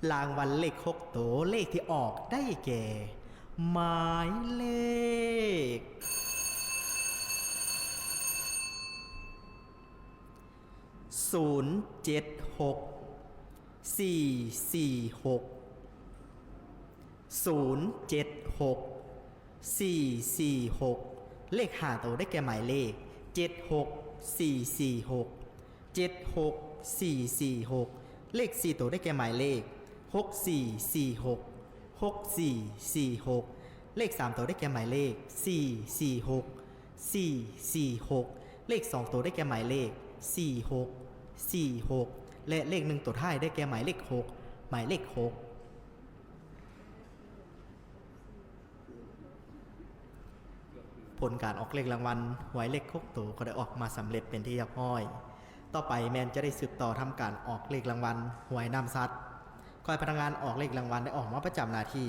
ລາງວັນເລກຫົກໂຕ ເລກທີ່ອອກໄດ້ແກ່ ໝາຍເລກ ສູນເຈັດຫົກ ສີ່ສີ່ຫົກ ສູນເຈັດຫົກ ສີ່ສີ່ຫົກ ເລກຫ້າໂຕໄດ້ແກ່ໝາຍເລກ ເຈັດຫົກສີ່ສີ່ຫົກ ເຈັດຫົກສີ່ສີ່ຫົກ ເລກສີ່ໂຕໄດ້ແກ່ໝາຍເລກ ຫົກສີ່ສີ່ຫົກ ຫົກສີ່ສີ່ຫົກ ເລກສາມໂຕໄດ້ແກ່ໝາຍເລກ ສີ່ສີ່ຫົກ ສີ່ສີ່ຫົກ ເລກສອງໂຕໄດ້ແກ່ໝາຍເລກ ສີ່ຫົກສີ່ຫົກ ແລະ ເລກໜຶ່ງໂຕທ້າຍໄດ້ແກ່ໝາຍເລກຫົກ ໝາຍເລກຫົກ. ຜົນການອອກເລກລາງວັນຫວຍເລກຫົກໂຕກໍໄດ້ອອກມາສຳເລັດເປັນທີ່ຮຽບຮ້ອຍ. ຕໍ່ໄປແມ່ນຈະໄດ້ສືບຕໍ່ທຳການອອກເລກລາງວັນຫວຍນຳສັດ. ຄອຍພະນັກງານອອກເລກລາງວັນໄດ້ອອກມາປະຈຳໜ້າທີ່.